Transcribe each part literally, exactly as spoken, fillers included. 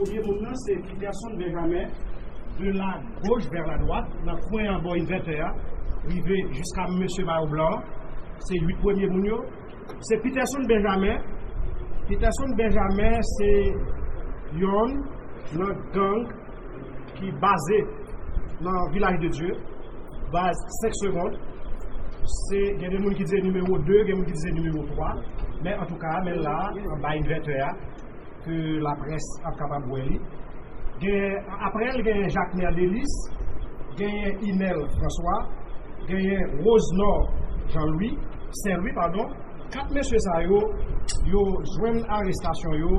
Premye moun nan, se Peterson Benjamin, de la gauche vers la droite, nan kwen an bò invètè a, rive jiska mesye mayo blan an. Se uit premye moun yo. Se Peterson Benjamin. Peterson Benjamin, se yonn nan gang ki baze nan Vilaj de Dye, baz senk segonn. Se, gen de moun ki di se nimewo de, gen moun ki di se nimewo twa. Men antouka, men la, anba invètè a, ke laprès ap kapab wè li. Gen, apre l, gen Jacquemer Delice, genyen Inel François, genyen Rosenor Jean Louis, Saint Louis, padon. Kat mesye sa yo, yo jwenn arestasyon yo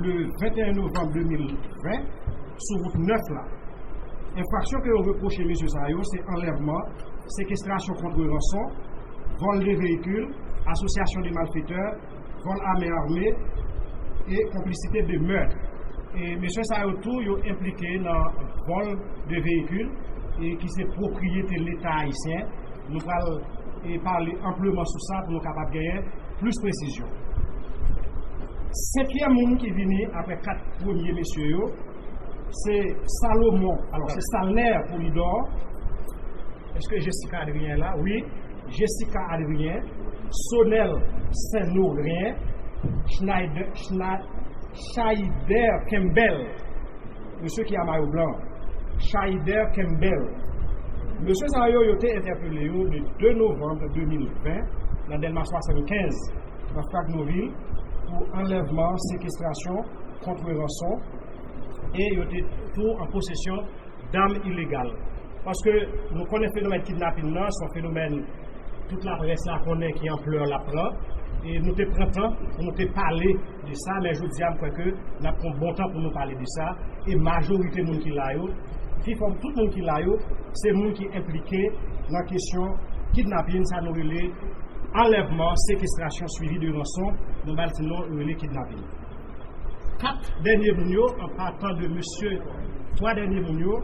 le venteyen novanm de mil ven sou wout nèf la. Enfraksyon ke yo repwoche mesye sa yo, se anlèvman, sekestrasyon kont ranson, vol de véhicule, association de malfaiteurs, vol à main armée et complicité de meurtre. E mesye sa yo tou, yo enplike nan vol de véhicule e ki se pwopriyete Leta ayisyen. Nou pral, e, pale anpleman sou sa pou nou kapab genyen plis presizyon. Senkyèm moun ki vini apre kat premye mesye yo, se Salomon, alò se Salner Polidor. Èske Jessica Adrien la? Wi. Jessica Adrien, Sonel Saint-Honorien, Schneider, Schna-, Scheider Campbell, mesye ki a mayo blan, Scheider Campbell. Mesye sa yo, yo te entèpele yo le de novanm de mil ven nan Dèlma swasannkenz, nan Fragnonvil, pou anlèvman, sekestrasyon kont ranson, e yo te tou an posesyon dam ilegal. Paske nou konnen fenomèn kidnapin nan, se yon fenomèn tout laprès la konnen ki anplè l ap pran. E nou te pran tan pou nou te pale de sa, men jodi a, m kwè ke n ap pran bon tan pou nou pale de sa. E majorite moun ki la yo, pi fò tout moun ki la yo, se moun ki enplike nan kesyon kidnapin, sa nou rele anlèvman, sekestrasyon, swivi de ranson, nou ba l ti non, nou rele kidnapin. Kat dènye moun yo, an patan de mesye, twa dènye moun yo,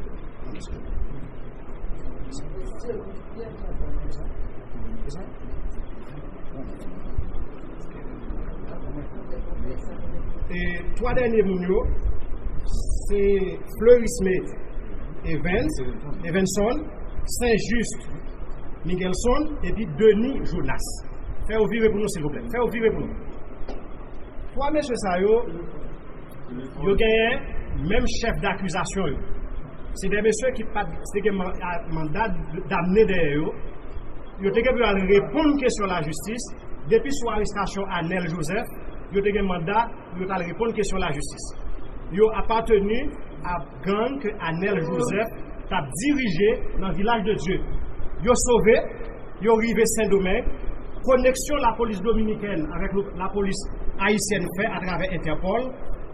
e twa dènye moun yo, se Fleurisme Evans, Evanson, Saint Juste Miguelson, epi Denis Jonas. Fè yo vire pou nou, silvouplè. Fè yo vire pou nou. Twa mesye sa yo, yo genyen menm chèf dakizasyon yo. Se de mesye ki pa t, se gen man-, a, manda damne dèyè yo. Yo te gen pou yo al reponn kesyon lajistis. Depi sou arestasyon Anel Joseph, yo te gen manda pou yo t al reponn kesyon lajistis. Yo apateni a gang ke Anel Joseph t ap dirije nan Vilaj de Dye. Yo sove, yo rive Sendomeng. Koneksyon lapolis dominikèn avèk lo-, lapolis ayisyèn fè atravè Entèpòl,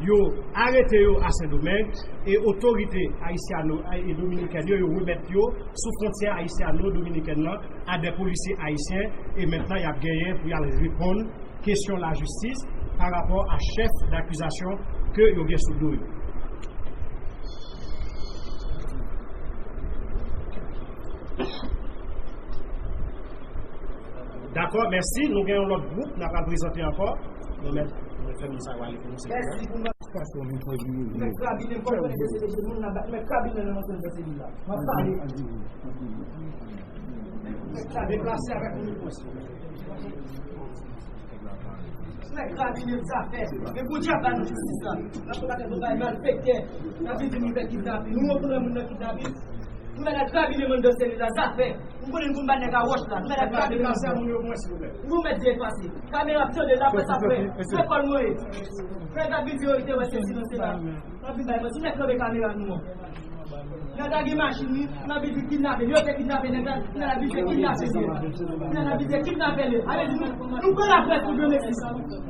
yo arete yo a Sendomeng e otorite ayisyano e dominikèn yo, yo remèt yo sou fwontyè ayisyano-dominikèn nan a de polisye ayisyen e mentnan y ap genyen pou y al reponn kesyon lajistis pa rapò a chèf dakizasyon ke yo gen sou do yo. Dakò, mèsi. Nou gen yon lòt gwoup, n ap al prezante ankò. Nou mèt, nou mèt fè moun sa yo ale pou nou, silvouplè. Mèt krabinen, m konn konnen ke se de moun nan, mèt krabinen nan manzè nan selil la. M ap pale. Mèt krabinen, deplase avèk nou. Mèt krabinen zafè. Men pou dyab ba nou jistis la. N ap pale de bagay malfektè. N ap vin di nou fè kidnapin. Nou, nou pran moun nan kidnapin. Nou mèt al krabinen manzè nan selil la. Zafè. M konnen nou konn bat nèg a wòch la. Nou mèt al krabinen. Deplase moun yo pou mwen, silvouplè. Nou mèt di efase. Kamera ap tande, laprès ap wè. Fè kòl mwen. Fè gad videyo, ite wè se silans la. N ap vin bay manti, nèg kanpe kamera nou an. Nèg la gen machin li, n ap vin di kidnape, yo te kidnape nèg la, n ap vin di kidnape li. N ap vin di kidnape li. Ale di nou, nou pran laprès pou Granmesi.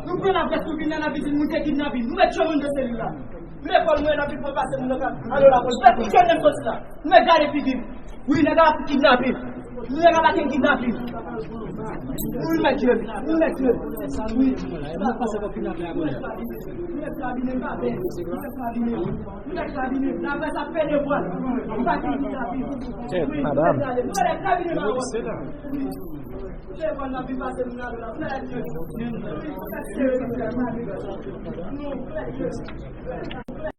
Nou pran laprès pou vin, n ap vin di nou te kidnape, nou mèt tchwe moun nan selil la. Lekòl mwen, n ap vin pran pase moun nan ka, ale lapolis. Fè pike nèg sòti la. Nou mèt gade figi m. Wi, nèg la ap kidnape. Nèg la pa gen kidnapin. Wi, mèt tchwe m. Wi, mèt tchwe m. Wi. Wi, mèt krabinen, m pa pè. Wi, mèt krabinen. Wi, mèt krabinen. Laprès ap pede vwal. M pa gen kidnapin. Wi, mèt ale. Wi, mèt krabinen, m a wè. Wi. Se bon, n ap vin pase moun nan la. Wi, mèt tchwe m. Wi, mèt tchwe m. Wi, mèt tchwe m.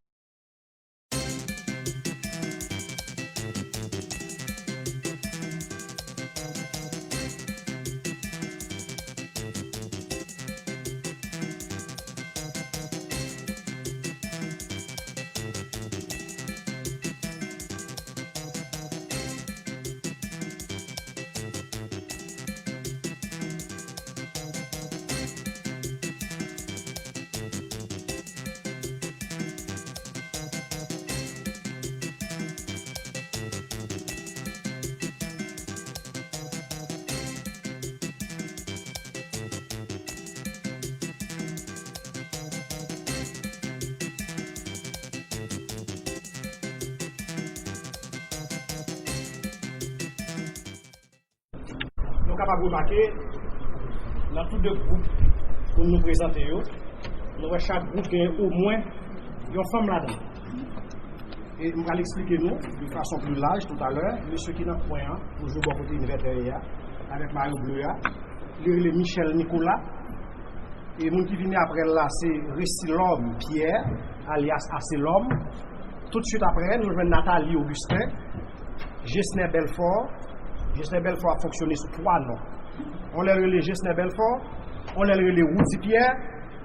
Kapab remake, nan tout de gwoup pou nou prezante yo, nou wè chak gwoup gen omwen yon fanm ladan. E m pral eksplike nou de fason pli laj toutalè. Mesye ki nan kwen an, toujou bò kote envètè a, avèk mayo ble a, li rele Michel Nicolas. E moun ki vini apre l la, se Resilòm Pierre, alyas Aselòm. Toutswit apre, nou jwenn Nathalie Augustin, Gesner Belfort. Gesner Belfort ap fonksyone sou twa non. On lè l rele Gesner Belfort, on lè l rele Roudy Pierre,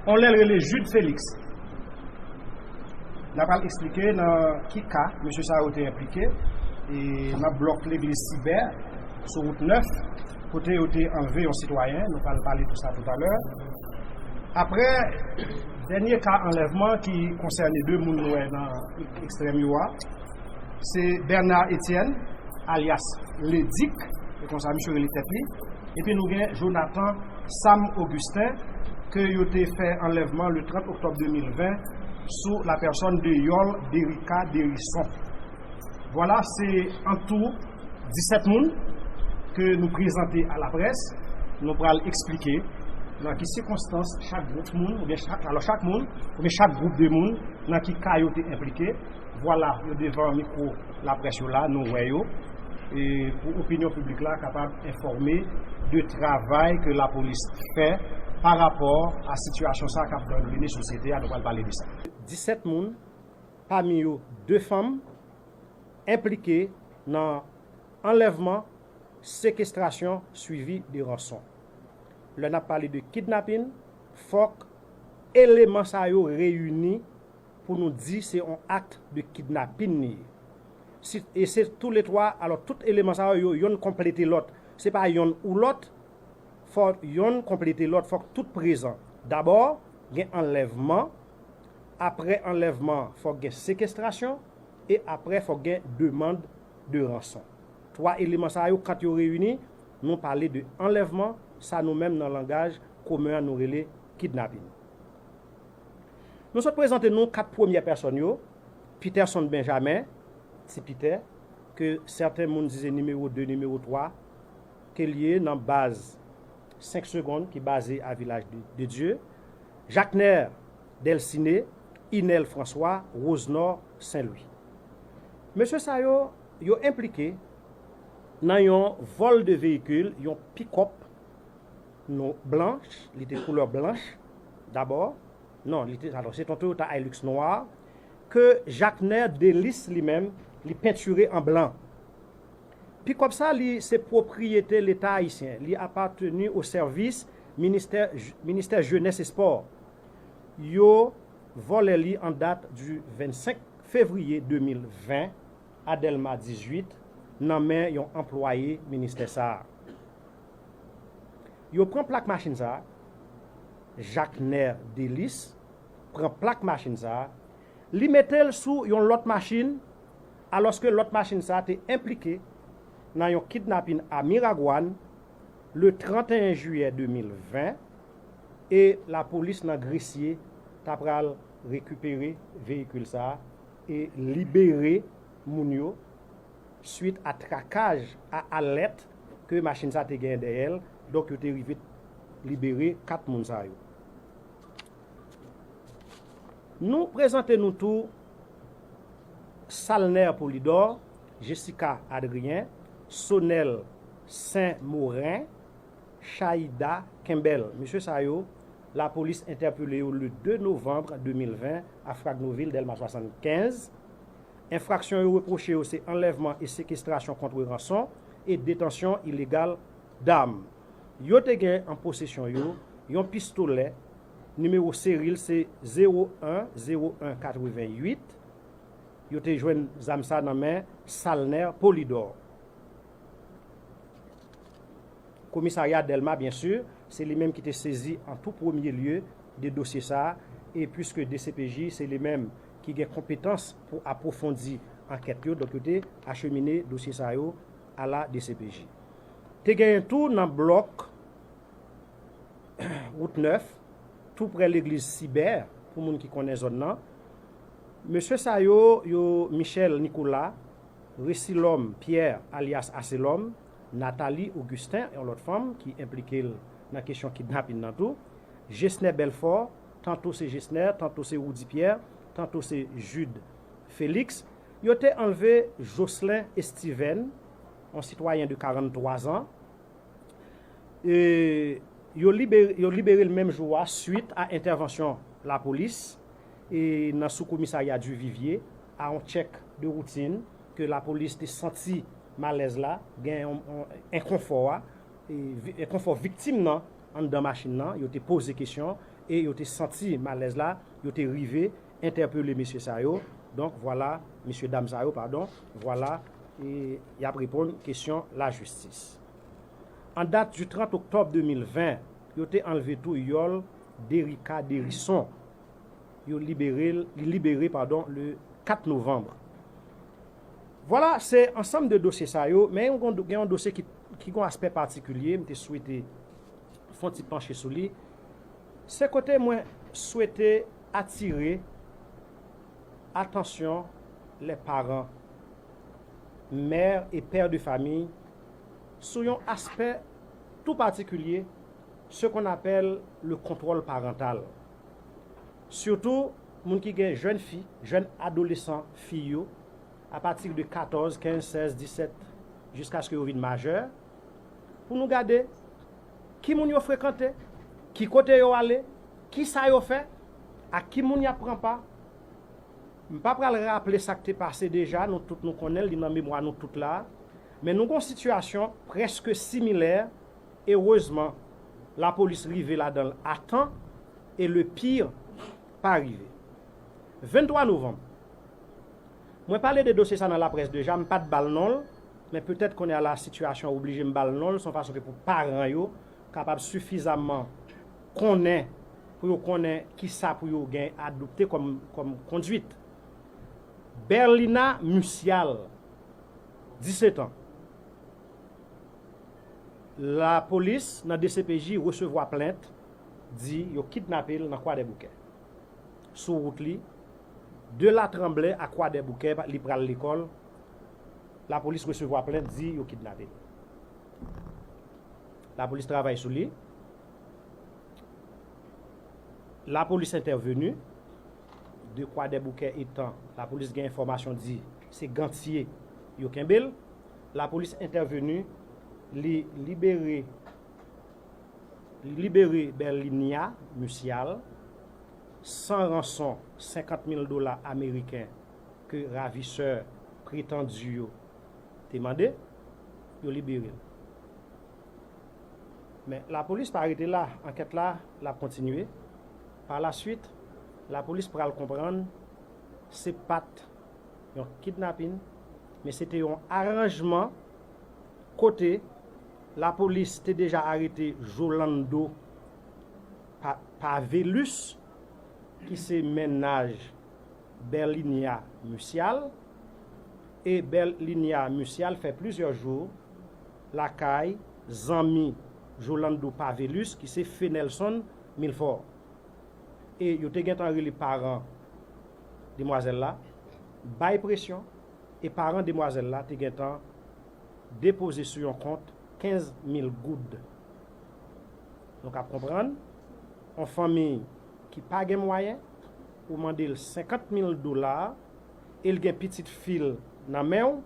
on lè l rele Jude Félix. N a pral eksplike nan ki ka mesye sa yo te enplike, e nan blòk legliz Sibè, sou wout nèf, kote yo te anlve yon sitwayen. Nou pral pale pou sa toutalè. Apre, dènye ka anlèvman ki konsène de moun nou wè nan ekstrèm yo a, se Bernard Etienne, alyas Ledik, se konsa misye rele tèt li. Epi nou gen Jonathan Sam Augustin, ke yo te fè anlèvman le trant oktòb de mil ven sou la pèsòn de Yol Derika Derison. Vwala, se an tou disèt moun ke nou prezante a laprès. Nou pral eksplike nan ki sikonstans chak gwoup moun, oubyen chak, alò chak moun, oubyen chak gwoup de moun, nan ki ka yo te enplike. Vwala, yo devan mikwo laprès yo la, nou wè yo. E pou opinyon piblik la kapab enfòme de travay ke lapolis fè pa rapò a sitiyasyon sa k ap gangrene sosyete a, nou pral pale de sa. Disèt moun, pami yo de fanm, enplike nan anlèvman, sekestrasyon, swivi de ranson. Lè n ap pale de kidnapin, fòk eleman sa yo reyini pou nou di se yon akt de kidnapin li ye. Si, e se toulètwa, alò tout eleman sa yo, yo yonn konplete lòt. Se pa yonn ou lòt, fò yonn konplete lòt, fòk tout prezan. Dabò, gen anlèvman, apre anlèvman, fòk gen sekestrasyon, e apre, fòk gen demann de ranson. Twa eleman sa yo, kan yo reyini, nou pale de anlèvman, sa nou menm nan langaj komen an nou rele kidnapin. Nou sot prezante nou kat premyè pèsòn yo, Peterson Benjamin, Ti Pitè, ke sèten moun di se nimewo de, nimewo twa, ke l ye nan baz senk segonn ki baze a Vilaj de, de Dye, Jacner Delciné, Inel François, Rosenor Saint Louis. Mesye sa yo, yo enplike nan yon vòl de veyikil, yon pikòp non, blanch, li te koulè blanch, dabò. Non, li te, alò, se yon Toyota Hilux nwa, ke Jacner Delis li menm, li pentire an blan. Pikòp sa, li se pwopriyete Leta ayisyen, li apateni o sèvis ministè, ministè Jenès e Espò. Yo vòlè li an dat di vennsenk fevriye de mil ven, a Dèlma dizuit, nan men yon anplwaye ministè sa a. Yo pran plak machin sa a, Jacner Delis pran plak machin sa a, li mete l sou yon lòt machin, alòske lòt machin sa a te enplike nan yon kidnapin a Miragwàn le trannteyen jiyè de mil ven, e lapolis nan Gresye ta pral rekipere veyikil sa a e libere moun yo, swit a trakaj, a alèt ke machin sa te genyen dèyè l. Donk, yo te rive libere kat moun sa yo. Nou prezante nou tou Salner Polidor, Jessica Adrien, Sonel Saint Morin, Chaïda Kembel. Mesye sa yo, lapolis entèpele yo le de novanm de mil ven a Fragnovil, Dèlma swasannkenz. Enfraksyon yo repwoche yo se anlèvman e sekestrasyon kont ranson e detansyon ilegal dam. Yo te gen an posesyon yo yon pistolè, nimewo seri l se zewo en zewo en katreventuit. Yo te jwenn zam sa nan men Salner Polidor. Komisarya Dèlma, byen si, se li menm ki te sezi an tou premye lye de dosye sa a, e piske D C P J se li menm ki gen konpetans pou apwofondi ankèt yo, donk yo te achemine dosye sa yo a la D C P J. Te genyen tou nan blòk wout nèf, tou prè legliz Sibè, pou moun ki konnen zòn nan. Mesye sa yo, yo Michel Nicolas, Resilòm Pierre, alyas Aselòm, Nathalie Augustin, yon lòt fanm ki enplike l nan kesyon kidnapin nan tou, Gesner Belfort, tanto se Gesner, tanto se Roudy Pierre, tanto se Jude Félix, yo te anlve Jocelyn Estiven, yon sitwayen de karannntwa zan. E, yo libere, yo libere l menm jou a swit a entèvansyon lapolis e nan sou komisarya Duvivier a yon tchèk de woutin ke lapolis te santi malèz la, gen yon, yon enkonfò a, e vi- enkonfò viktim nan anndan machin nan, yo te poze kesyon e yo te santi malèz la, yo te rive entèpele mesye sa yo. Donk, vwala, mesye dam sa yo, padon, vwala, e y ap reponn kesyon lajistis. An dat du trant oktòb de mil ven, yo te anlve tou yòl Derika Derison. Yo libere l, li libere, padon, le kat novanm. Vwala, se ansanm de dosye sa yo, men yon, gen yon dosye ki, ki gen yon aspè patikilye, m te swete fè yon ti panche sou li. Se kote mwen swete atire atansyon les parents, mères et pères de famille, sou yon aspè tou patikilye, ce qu'on appelle le contrôle parental. Sitou, moun ki gen jèn fi, jèn adolesan fi yo, apati de katòz, kenz, sèz, disèt, jiskaske yo vin majè, pou nou gade ki moun yo frekante, ki kote yo ale, ki sa yo fè, ak ki moun y ap pran pa. M pa pral raple sa k te pase deja, nou tout nou konnen l, li nan memwa nou tout la. Men nou gen yon sitiyasyon prèske similè. Erezman, lapolis rive ladan l a tan e le pire pa rive. Venntwa novanm, mwen pale de dosye sa nan laprès deja, m pa t ba l non l, men petèt kounye a la sitiyasyon oblije m ba l non l, se yon fason ke pou paran yo kapab sifizamman konnen, pou yo konnen ki sa pou yo gen adopte kòm, kòm kondwit. Berlina Musial, disèt an. Lapolis nan D C P J resevwa plent, di yo kidnape l nan Kwadèboukè. Sou wout li, de Latranblè a Kwadèboukè, li pral lekòl, lapolis resevwa plent, di yo kidnape l. Lapolis travay sou li. Lapolis entèveni. De Kwadèboukè etan lapolis gen enfòmasyon di se Gantye yo kenbe l. Lapolis entèveni, li libere, li libere Berlinia Musial san ranson senkant mil dola ameriken ke ravisè pretandi yo te mande, yo libere l. Men lapolis pa rete la, ankèt la, l ap kontinye. Pa la swit, lapolis pral konprann se pa t yon kidnapin, men se te yon aranjman kote lapolis te deja arete Jolando Pa-, Pavelus, ki se mennaj Berlinia Musial, e Berlinia Musial fè plizyè jou lakay zanmi Jolando Pavelus, ki se Fenelson Milfort. E yo te gentan rele paran demwazèl la, bay presyon, e paran demwazèl la te gentan depoze sou yon kont kenz mil goud. Nou kab konprann, yon fanmi ki pa gen mwayen, ou mande l senkant mil dola, e l gen pitit fi l nan men w,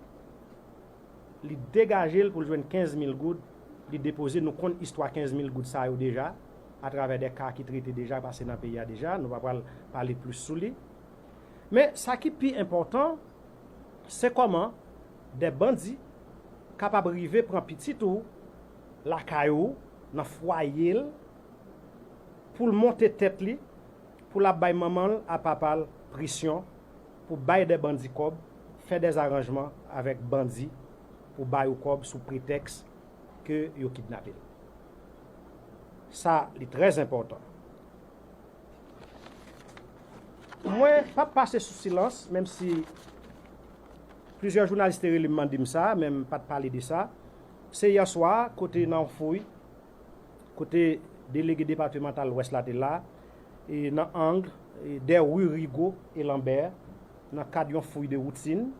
li degaje l pou l jwenn kenz mil goud, li depoze, nou konn istwa kenz mil goud sa yo deja, atravè de ka ki trete deja, pase nan peyi a deja, nou pa pral pale plis sou li. Men sa ki pi enpòtan, se kòman de bandi kapab rive pran pitit ou lakay ou, nan fwaye l, pou l monte tèt li, pou l ap bay manman l a papa l presyon, pou bay de bandi kòb, fè de aranjman avèk bandi pou ba yo kòb sou pretèks ke yo kidnape l. Sa, li trè enpòtan. Mwen p ap pase sou silans, menm si plizyè jounalis te rele m mande m sa, men m pa t pale de sa. Se yè swa, kote nan yon fouy, kote delege depatmantal Lwès la te la, e nan ang, e dè ri Rigaud e Lambert, nan kad yon fouy de woutin,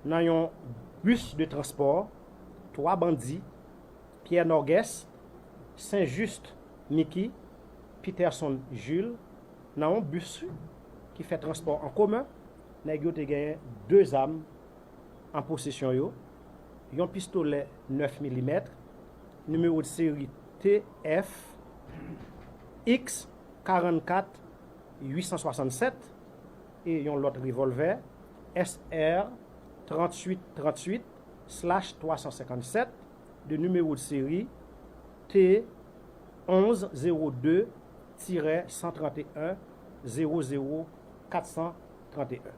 nan yon bis de transpò, twa bandi Pierre Norguès, Saint-Just Nicky, Peterson Jules, nan yon bis ki fè transpò an komen, nèg yo te genyen de zam an posesyon yo, yon pistolè nèf milimèt, nimewo de seri T F X karannkat uit san swasannsèt e yon lòt revòlvè S R tranntuit tranntuit slash twa san senkannsèt de nimewo de seri T onz zewo de tirè san tranteyen zewo zewo kat san tranteyen.